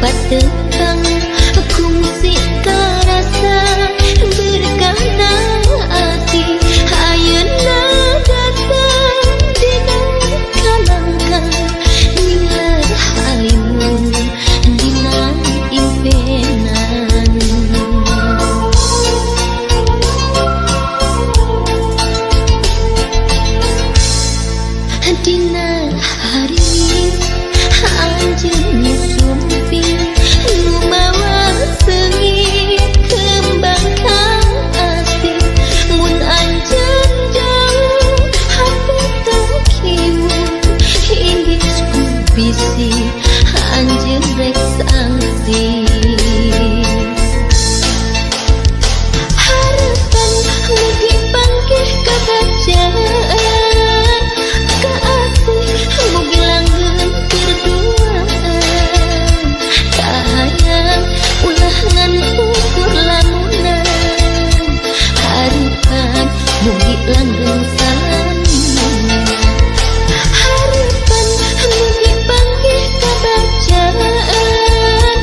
Patepang kungsi karasa berkahna ati ayeuna datang dina kalangkang nilar halimun dina impenan. Dina hari anjeun sumping nu mawa seungit kembang kasih mun anjeun jauh hate teu kiwung inggis ku bisi anjeun rek sangsi. Harapan mugi panggih kabacaan kaasih mugi langgeng keur duaan kahayang ulah ngan ukur lamunan harapan mugi langgeng salamina. Harapan mugi panggih kabacaan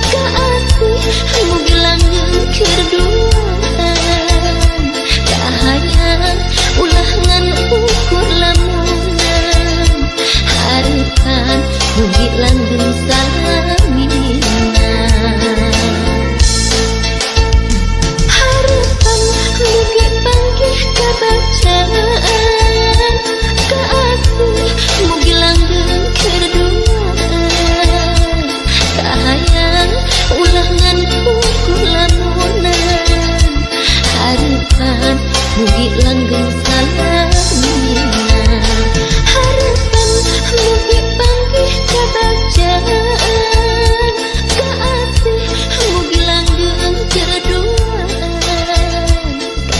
kaasih mugi langgeng keur duaan kahayang ulah ngan ukur lamunan harapan mugi langgeng salamina. Harapan mugi panggih kabacaan kaasih mugi langgeng keur duaan kahayang ulah ngan ukur lamunan harapan mugi langgeng salamina. Harapan mugi panggih kabacaan kaasih mugi langgeng keur duaan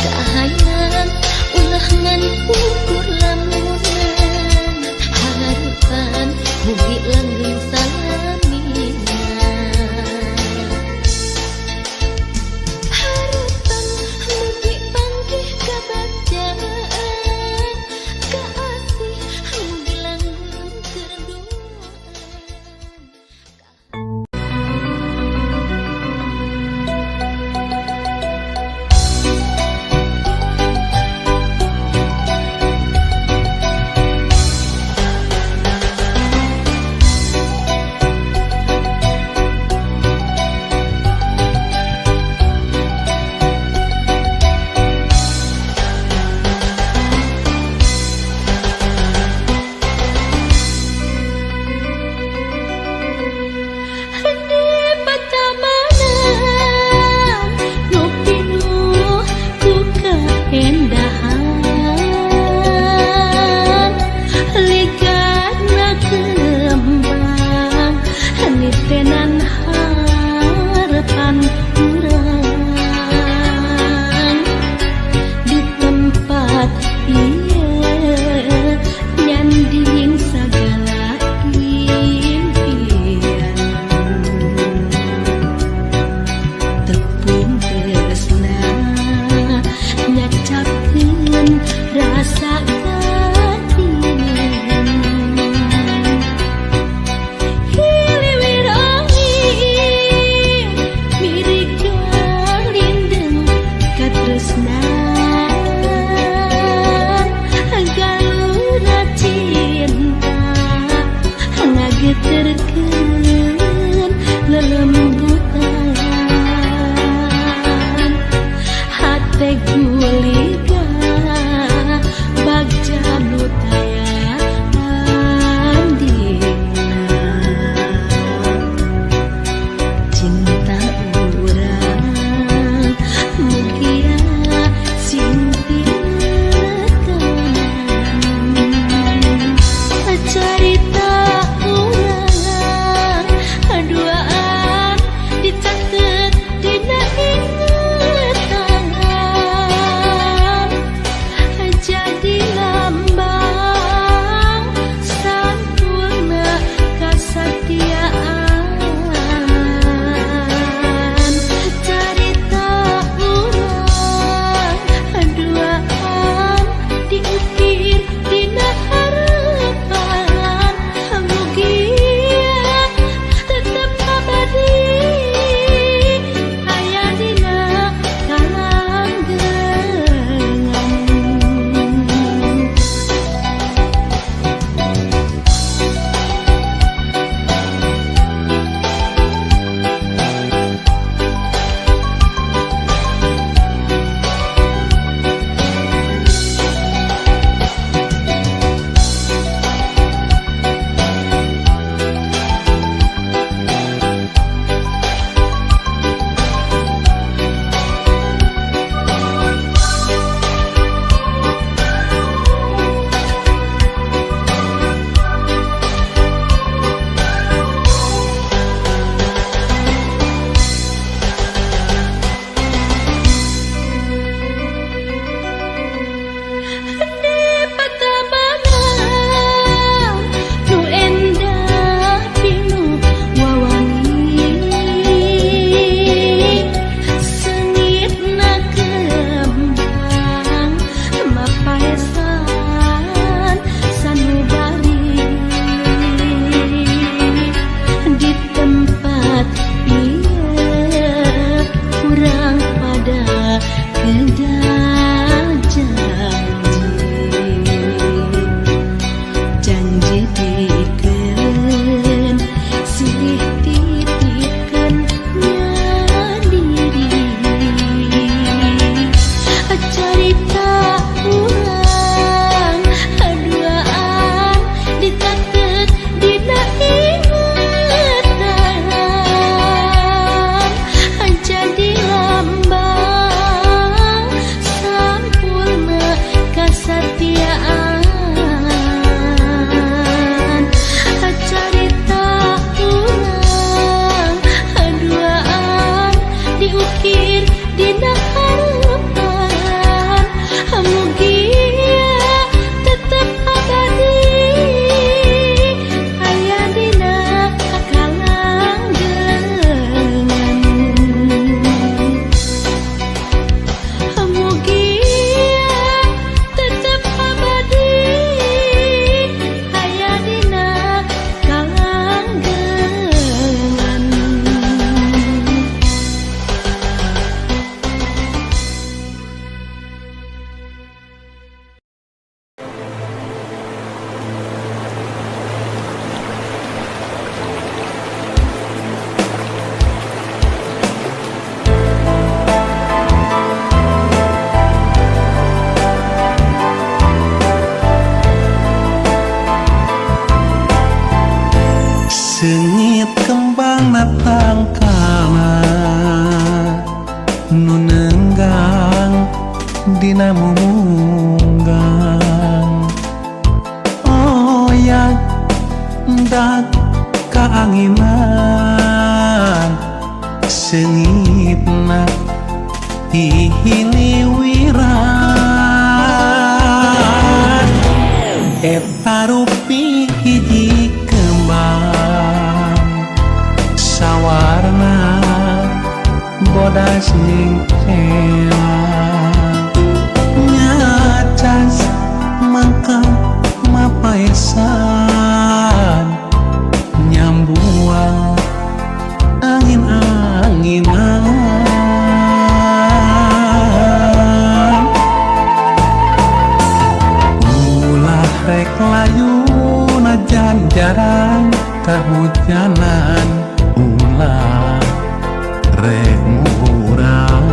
kahayang ulah ngan ukur lamunan harapan mugi langgeng salamina. Harapan mugi panggih kabacaan kaasih mugi langgeng keur duaan. Di patamanan nu pinuh ku kaendahan ligatna kembang nitenan harapan urang di tempat ieu nyanding sagala impian tepung tresna nyacapkeun rasa katineng. Hiliwir angin Seungit kembang tangkalna nu neunggang dina mumunggang. Oyag dak kaanginan, seungitna hihiliwiran. Eta rupi hiji kembang, sawarna bodas jeung celang, nyacas mangka mapaesan, nyambuang angin-anginan. Ulah rek layu najan jarang kahujanan, ulah rek muhuran,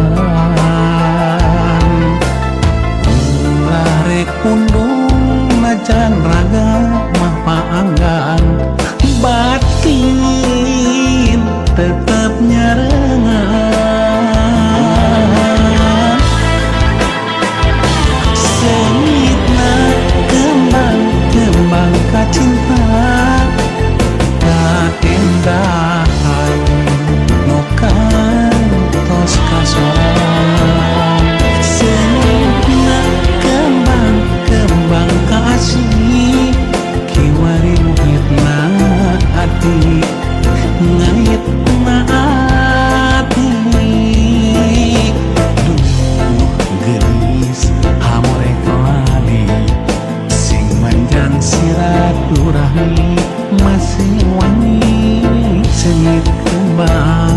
ulah rek pundung najan raga mah paanggan, batin tetep nyarengan. Seungitna kembang kembang kacinta, kaendahan nu kantos kasorang. Seungitna kembang kembang kaasih, kiwari muhitna ati, ngaitna ati. Duh geulis hamore lali, sing manjang silaturahmi, masih wangi seungit kembang.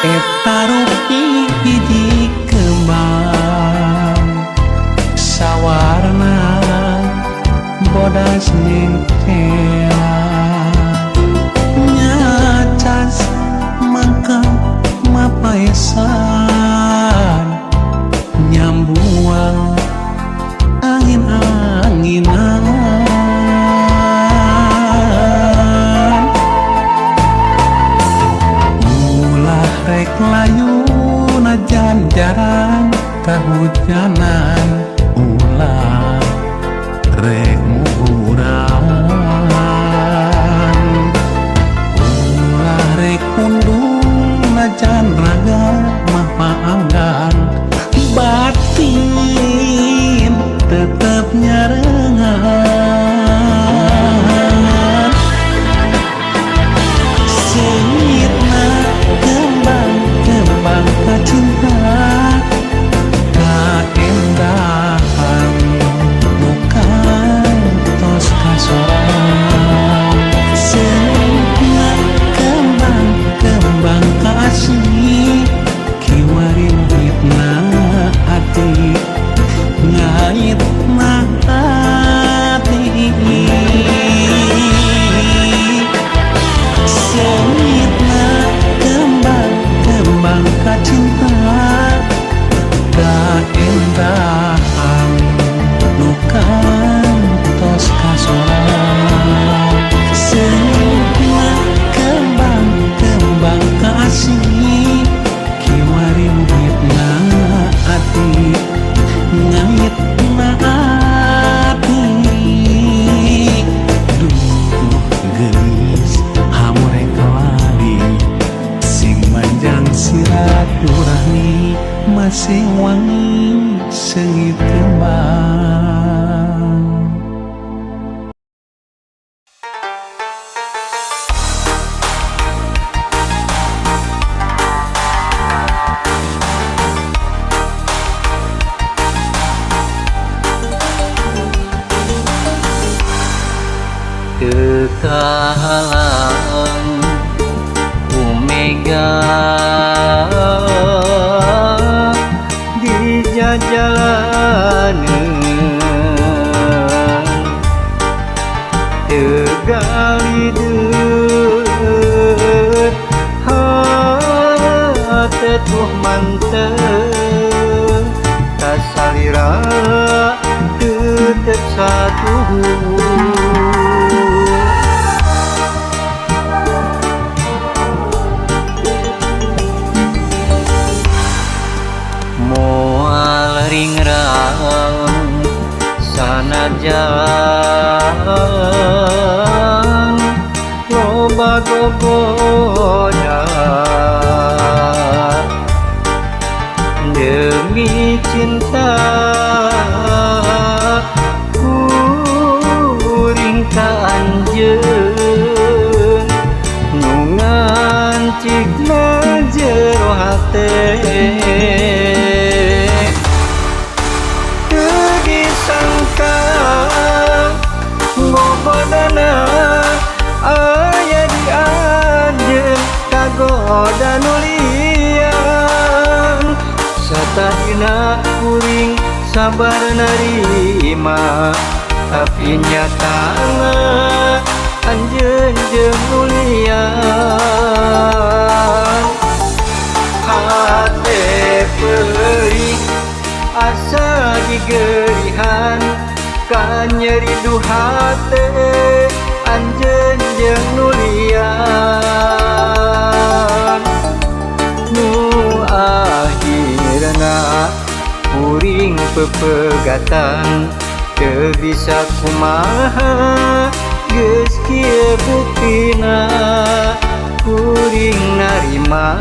Eta rupi hiji kembang, sawarna bodas jeung celang, nyacas mangka mapaesan, nyambuang angin-anginan. Ulah rek layu najan jarang kahujanan, ulah rek muhuran, ulah rek pundung najan raga mah paanggan, batin tetep nyarengan. Seungitna kembang kembang kacinta, kaendahan nu kantos kasorang. Seungitna kembang kembang kaasih, kiwari muhitna ati, ngaitna ati. Seungitna kembang kembang kacinta, kaendahan nu kantos kasorang. Seungitna kembang kembang kaasih, kiwari muhitna ati, ngaitna ati. Duh geulis hamore lali, sing manjang silaturahmi, masih wangi seungit kembang. mega di jajalaneun Tegal hideut hate tuh mantep kasalira tetep satuhu. Moal ringrang sanajan loba gogoda demi cinta kuring ka anjeun nu ngancikna jero hate. Disangka ngogodana aya di anjeun kagoda nu lian satadina kuring sabar narima tapi nyatana anjeun jeung nu lian. Hate peurih asa digerihan kanyeri duhate anjeun jeung nu lian nu akhirna kuring pepegatan teu bisa kumaha geus kieu buktina kuring narima.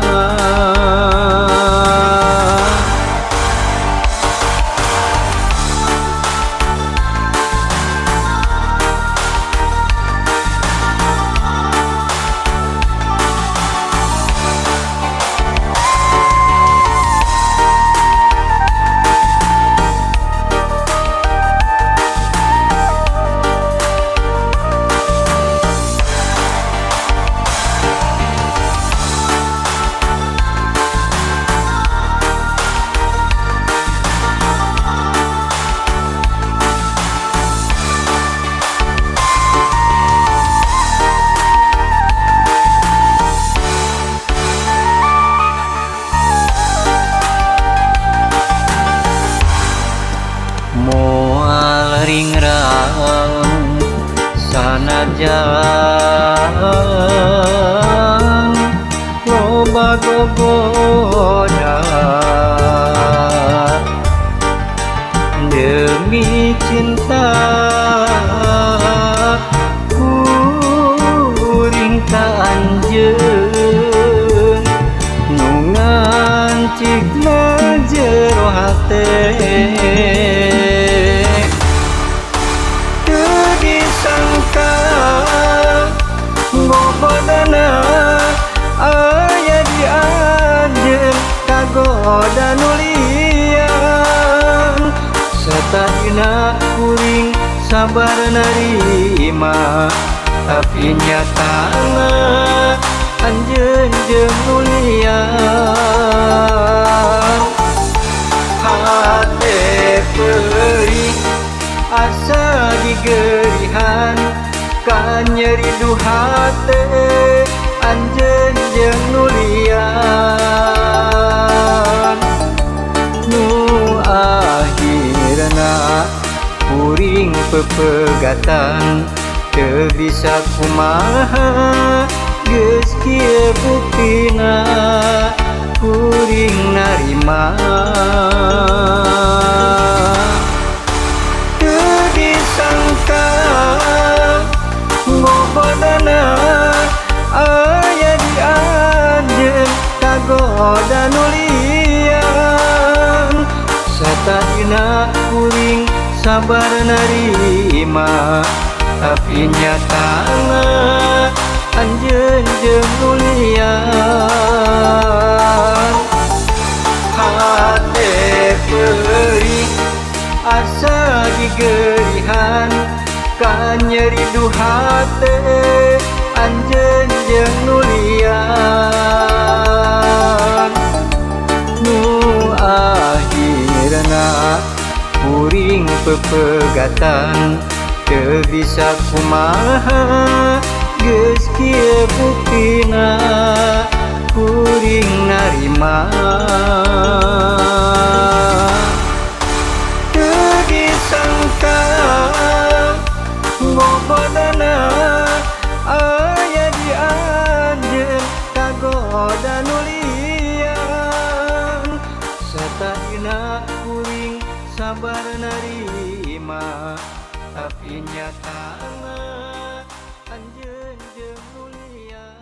Moal ringrang sanajan loba gogoda demi cinta kuring ka anjeun nu ngancikna jero hate. Disangka ngogodana aya di anjeun kagoda nu lian satadina kuring sabar narima tapi nyatana anjeun jeung nu lian. Hate peurih asa digerihan kanyeri duhate anjeun jeung nu lian nu akhirna kuring pepegatan teu bisa kumaha geus kieu buktina kuring narima. Disangka ngogodana aya di anjeun kagoda nu lian satadina kuring sabar narima tapi nyatana anjeun jeung nu lian. Hate peurih asa digerihan kanyeri duhate anjeun jeung nu lian. dipegatan teu bisa kumaha geus kieu buktina kuring narima teu disangka ngogodana aya di anjeun kagoda nu lian satadina kuring sabar narima tapi nyatana anjeun jeung nu lian.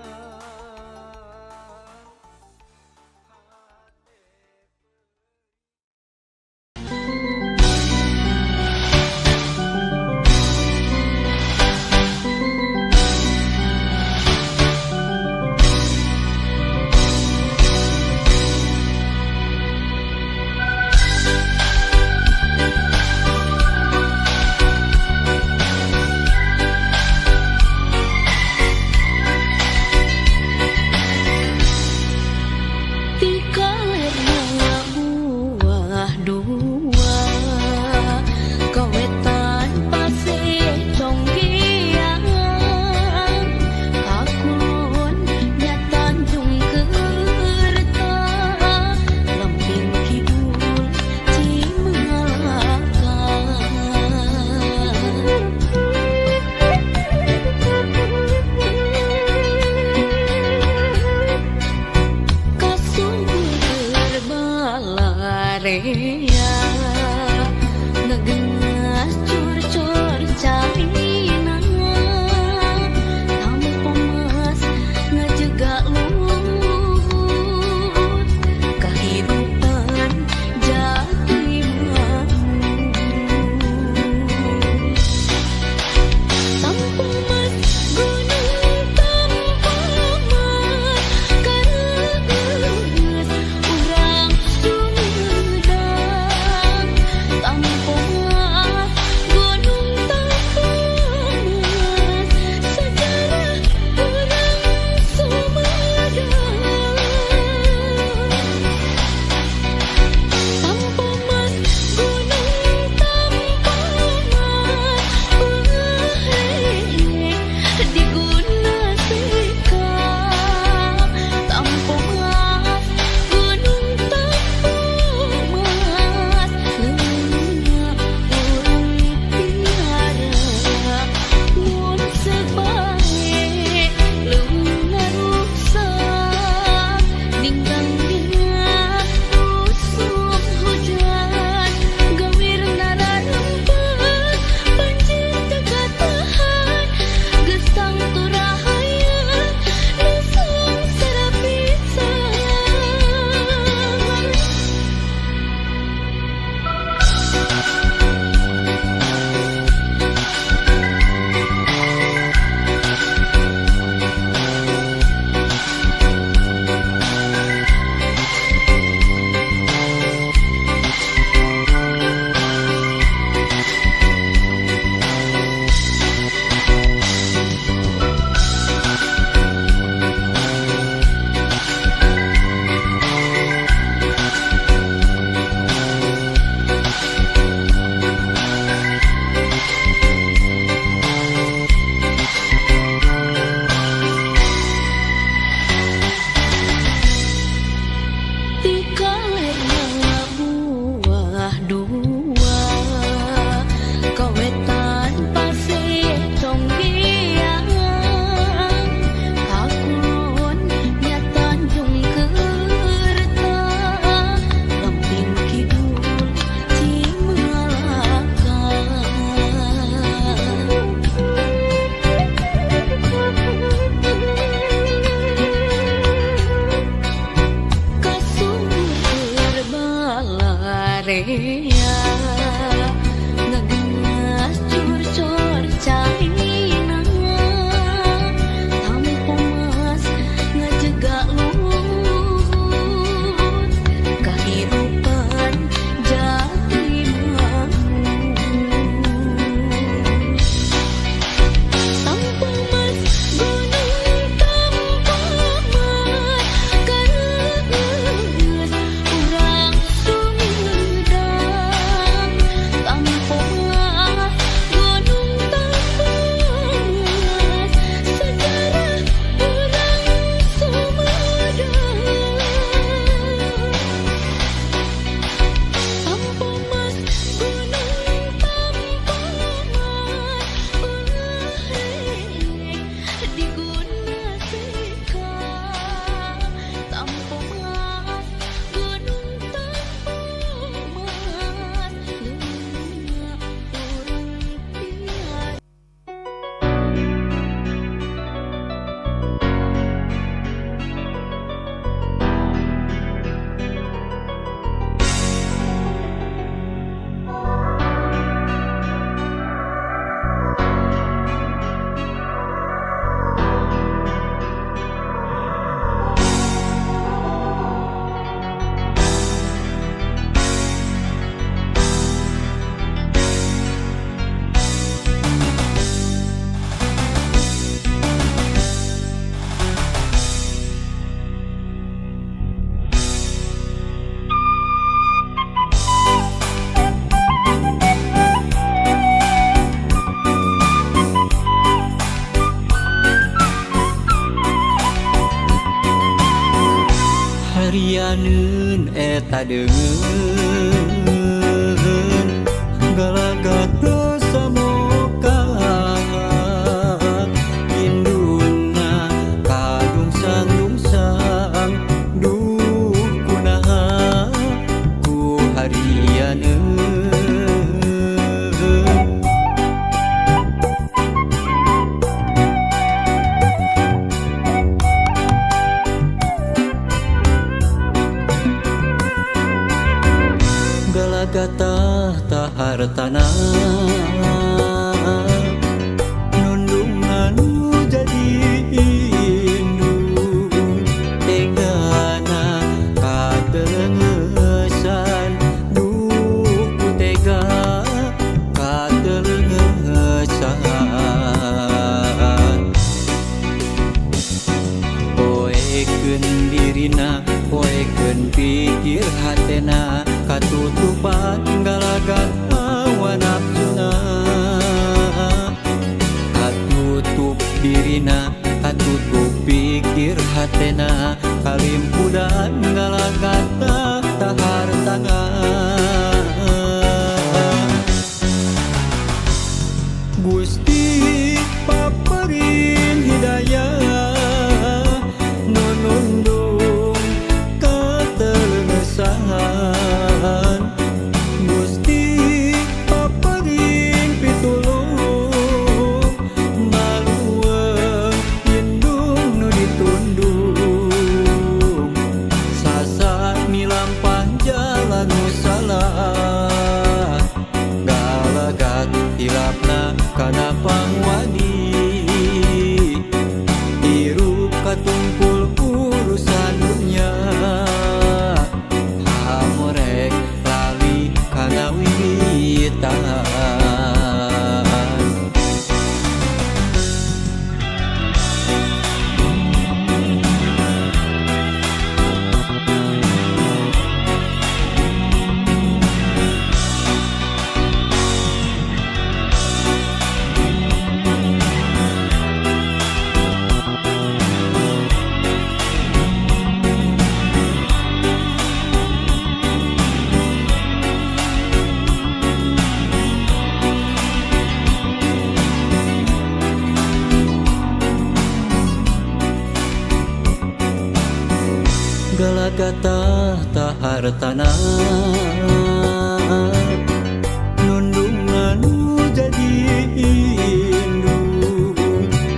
Urang Sumedang. Harianeun eta deungeun galagat samoka induna kadungsang-dungsang duh kunaha ku harianeun. Galagatah tahartana nundungan jadi indung tegana katelengesan duh ku tega katelengesan. Poekeun dirina poekeun pikir hatena katutupan galagat hawa nafsuna. Katutup dirina katutup pikir hatena kalimpudan galagat tahartana. Gusti paparin hidayah nu nundung katelengesan. Gusti paparin pitulung maluweung indung nu ditundung sasa milampah jalan nu salah galagat hilapna kana pangwadi hirup katumpul urusan dunya hamorek lali kana wiwitan. Galagatah tahartana nundungan jadi indung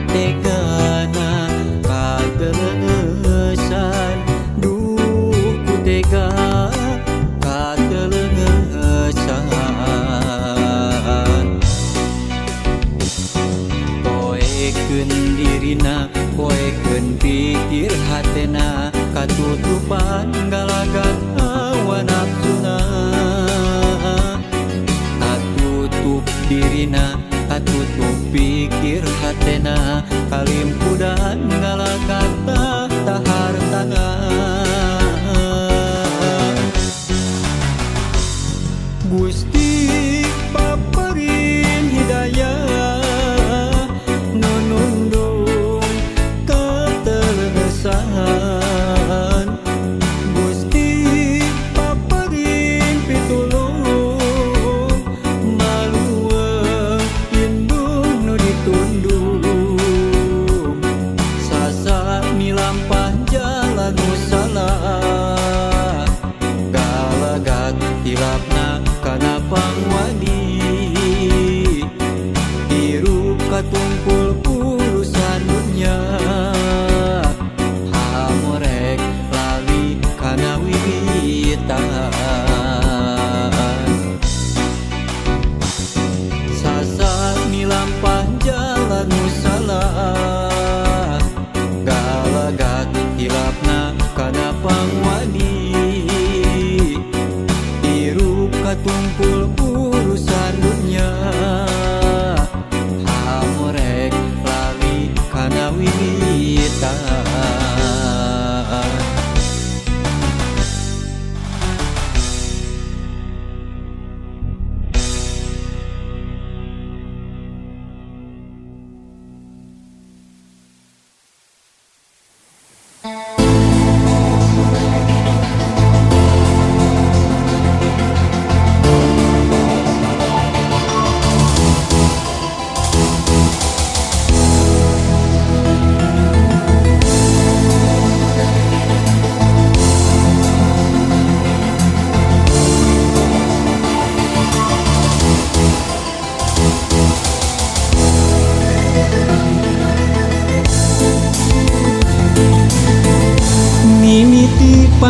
tegana katelengesan duh ku tega katelengesan. Poekeun dirina poekeun pikir hatena katutupan galagat hawa nafsuna. Katutup dirina katutup pikir hatena kalimpudan galagat tahartana. Gusti paparin hidayah nu nundung katelengesan. Gusti paparin pitulung maluweung indung nu ditundung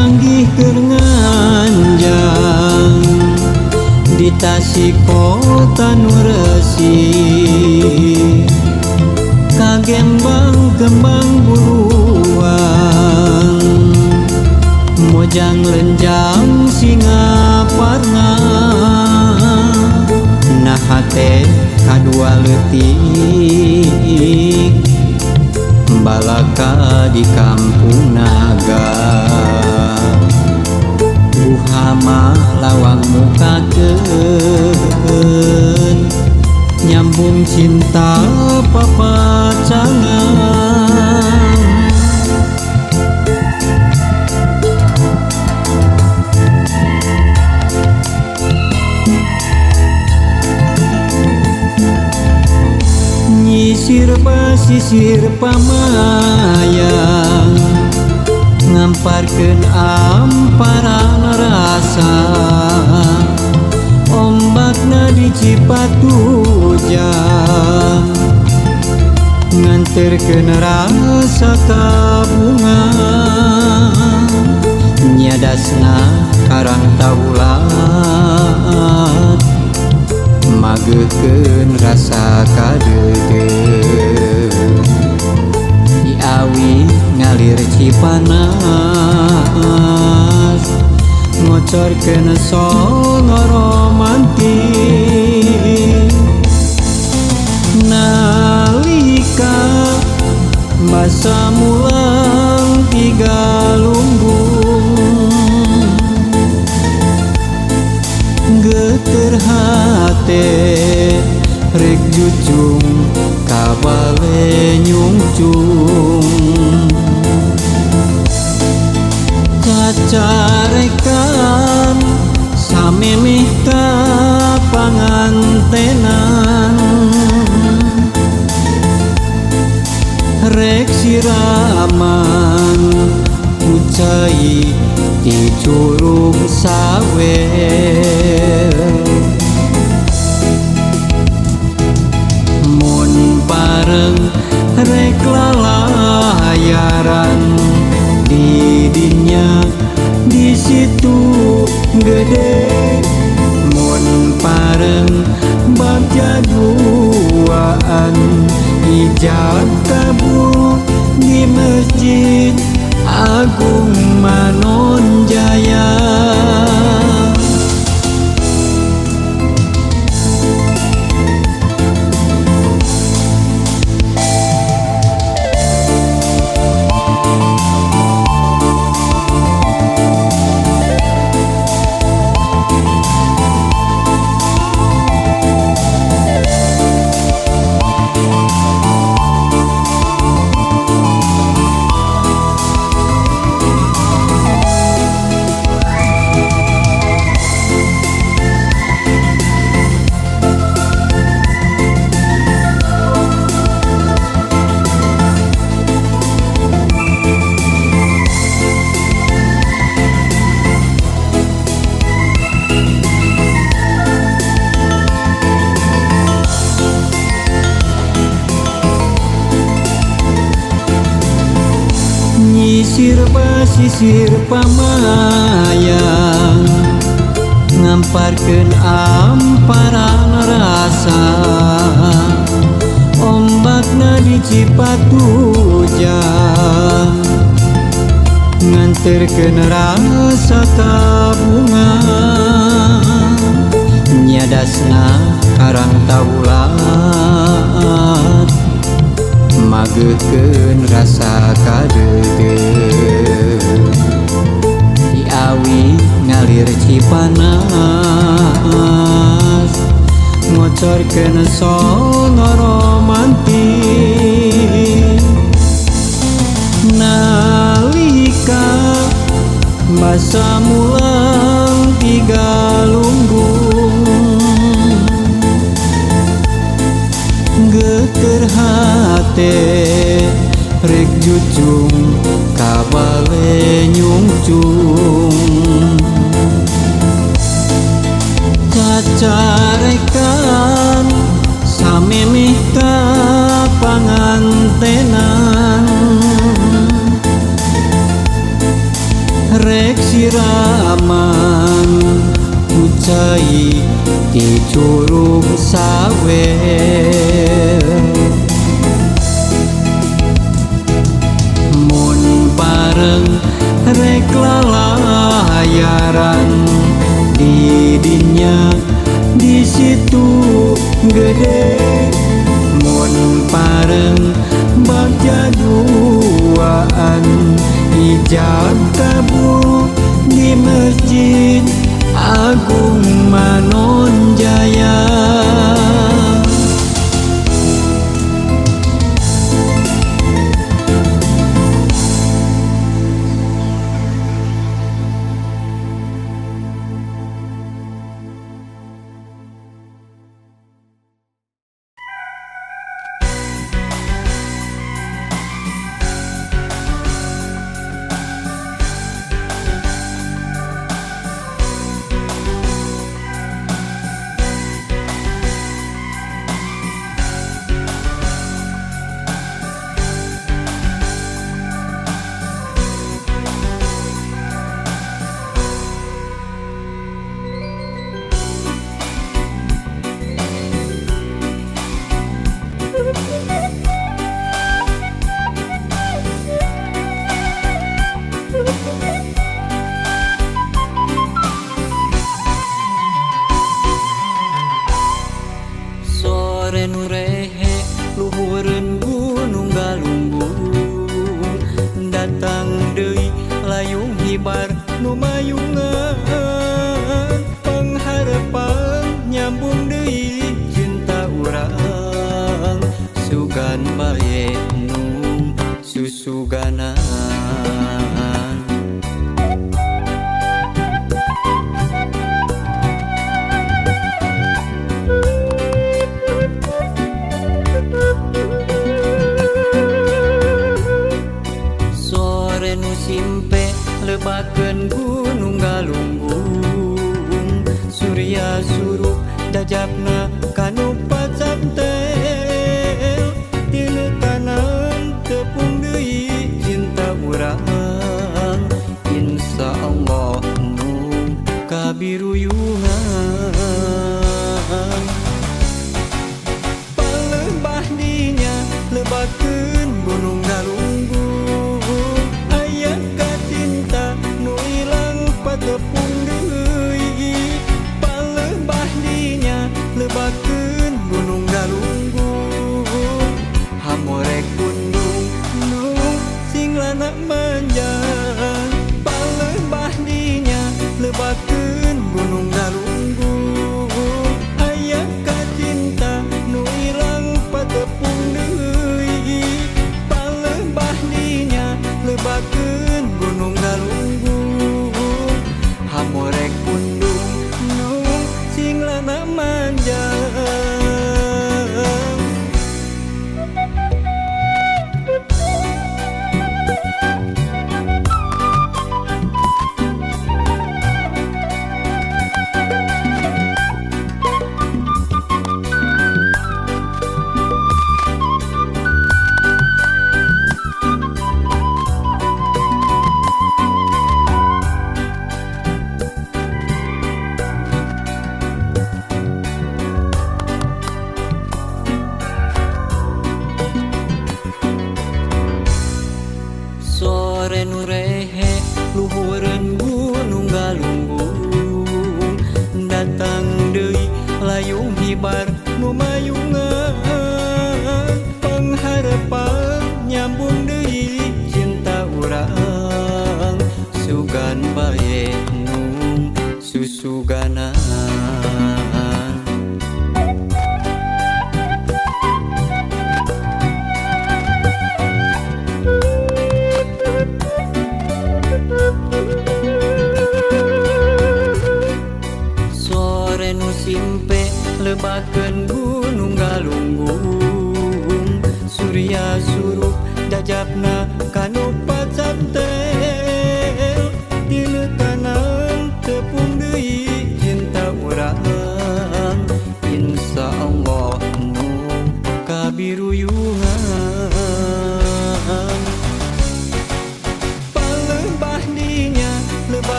Panggih keur nganjang di Tasik kota nu resik, kagembang kembang buruan, mojang lenjang singaparna. Nah hate kadua leutik balaka di kampung naga. Buhama lawang mukakeun, nyambung cinta papacangan. Nyisir basisir pamayang, ngamparkeun amparan rasa, ombakna di Cipatujah, nganterkeun rasa kabunga. Nyadasna karang taulat, mageukeun rasa kadeudeuh. Diawi ngalir Cipanas, ngocorkeun sono romantis. Nalika basa mulang tiga lumbung, geter hate rek jujung kabale nyungcung. Cacarekan samemeh ka pangantenan, rek siraman ku cai di curug sawer. Mun bareng rek lalayaran di dinya di situ gede, mun bareng bagja duaan ijab kabul di Masjid Agung Manonjaya. Nyisir basisir pamayang, ngamparkeun amparan rasa, ombakna di Cipatujah, nganterkeun rasa kabunga. Nyadasna karang taulat, mageukeun rasa kadeudeuh. Diawi ngalir Cipanas, ngocorkeun sono romantis. Nalika basa mulang tiga lumbung, geter hate rek jujung kabale nyungcung. Cacarekan samemeh ka pangantenan, rek siraman ku cai ti Curug Sawer. Mun bareng rek lalayaran di dinya di situ gede, mun bareng bagja duaan ijab kabul di Masjid Agung Manonjaya. Sore nu rehe luhureun Gunung Galunggung, datang deui layung hibar nu mayungan, pangharepan nyambung deui cinta urang, sugan bae nu susuganan. Sore nu simpe lebakeun Gunung Galunggung, surya surup dajapna kanu